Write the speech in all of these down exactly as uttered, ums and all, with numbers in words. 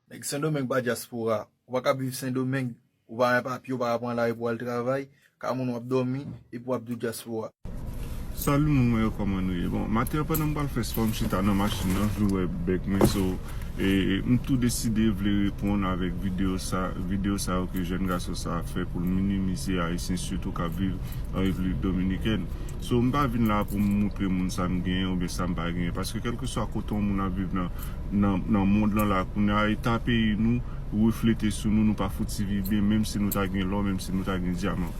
Nèg Sendomeng pa dyaspora. Ou pa ka viv Sendomeng, ou pa gen papye, ou pa ka pran lari pou al travay, ka moun w ap dòmi, epi w ap di w dyaspora. Salut moun mwen yo, kòman nou ye? Bon, maten an pandan m pral fè spò, m chita nan machin nan, vin wè bèk mwen, so, e, e, m tou deside vle reponn avèk videyo sa, videyo sa yo ke jèn gason sa ap fè pou l minimize Ayisyen sitou k ap viv an Repiblik Dominikèn. So, m pa vin la pou m moutre moun sa m genyen oubyen sa m pa genyen, paske kèlkeswa kote yon moun ap viv nan, nan, nan mond lan la, kounye a eta peyi nou reflete sou nou, nou pa fouti viv byen, menm si nou ta gen lò, menm si nou ta gen dyaman.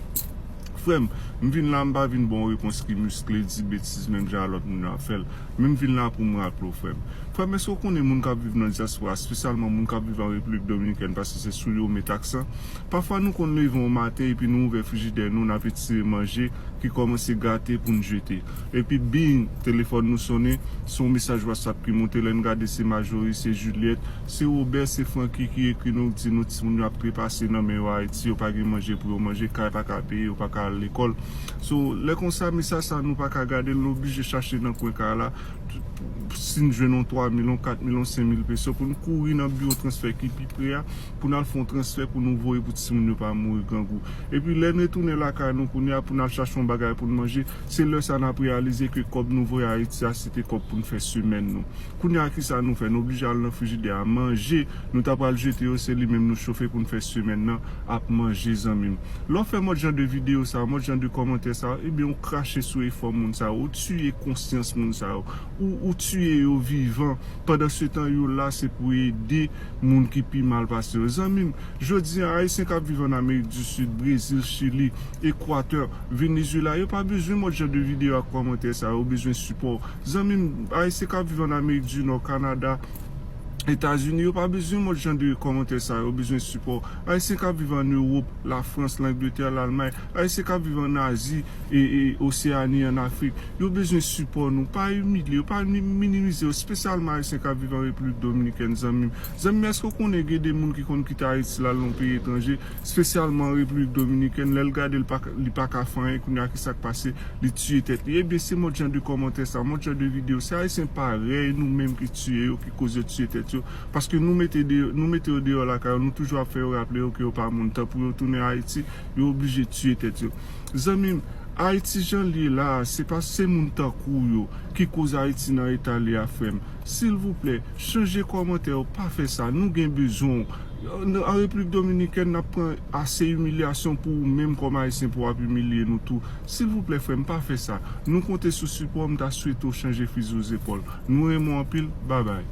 Frè m, m vin la, m pa vin ba w repons ki miskle, di betiz menm jan a lòt moun yo ap fè l. Men m vin la pou m raple w, frè m. Frè m, èske w konnen moun k ap viv nan dyaspora, espesyalman moun k ap viv an Repiblik Dominikèn, paske se sou yo m met aksan? Pafwa nou konn leve yon maten epi nou ouvè frijidè nou, n ap etire manje ki kòmanse gate pou n jete. Epi bing, telefòn nou sonnen, se yon mesaj WhatsApp ki monte, lè n gade se Majori, se Juliette, se Robert, se Francky ki ekri nou, di nou timoun yo ap trepase nan men yo Ayiti, yo pa gen manje pou yo manje, kay pa ka peye, yo pa ka al lekòl. So, lè konsa, mesaj sa nou pa ka gade l, nou oblije chache nan kwen kay la, si n jwenn yon twa mil, yon kat mil, yon senk mil peso pou n kouri nan biwo transfè ki pi pre a, pou n al fè yon transfè pou nou voye pou timoun yo pa mouri grangou. Epi lè n retounen lakay nou kounye a pou n al chache yon bagay pou n manje, se lè sa n ap reyalize ke kòb nou voye Ayiti a, se te kòb pou n fè semèn nou. Kounye a, kisa nou fè? Nou oblije al nan frijidè a manje, nou ta pral jete yo, se li menm nou chofe pou n fè semèn nan ap manje, zanmi m. Lè w fè mòd jan de videyo sa, mòd jan de kòmantè sa, ebyen, ou krache sou efò moun sa, ou tiye konsyans moun sa, ou, ou tiye yo vivan. Pandan se tan, yo la, se pou ede moun ki pi mal pase yo. Zanmi m, jodi a, Ayisyen k ap viv an Amerik di Sid, Brezil, Chili, Ekwatè, Venezuela, yo pa bezwen mòd jan de videyo ak kòmantè sa, yo bezwen sipò. Zanmi m, Ayisyen k ap viv an Amerik di Nò, Kanada, Etazini, yo pa bezwen mòd jan de kòmantè sa, yo bezwen sipò. Ayisyen k ap viv an Ewòp, Lafrans, Langletè, Lalmay, Ayisyen k ap viv an Azi, e, e Oseyani, an Afrik, yo bezwen sipò nou. Pa imilye yo, pa mi-, minimize yo, espesyalman Ayisyen k ap viv an Repiblik Dominikèn, zanmi m. Zanmi m, èske w konnen gen de moun ki konn kite Ayiti l al nan yon peyi etranje, espesyalman an Repiblik Dominikèn, lè l gade l pa, li pa ka fè anyen, kounye a ki sa k pase, li tiye tèt li. Ebyen, se mòd jan de kòmantè sa, mòd jan de videyo, se Ayisyen parèy nou menm ki tiye yo, ki koz yo tiye tèt yo. Paske nou mete de, nou mete yo deyò lakay yo, nou toujou ap fè yo raple yo ke yo pa moun. Tan pou yo tounen Ayiti, yo oblije tiye tèt yo. Zanmi m, Ayiti jan l ye la a, se pa se moun tankou w yo ki koz Ayiti nan eta l ye a, frè m. Silvouplè, chanje kòmantè yo, pa fè sa. Nou gen bezwen w. An, an Repiblik Dominikèn, n ap pran ase imilyasyon pou ou menm kòm Ayisyen pou w ap imilye nou tou. Silvouplè, frè m, pa fè sa. Nou konte sou sipò w, m ta swete w chanje fizi w zepòl. Nou renmen w anpil. Babay.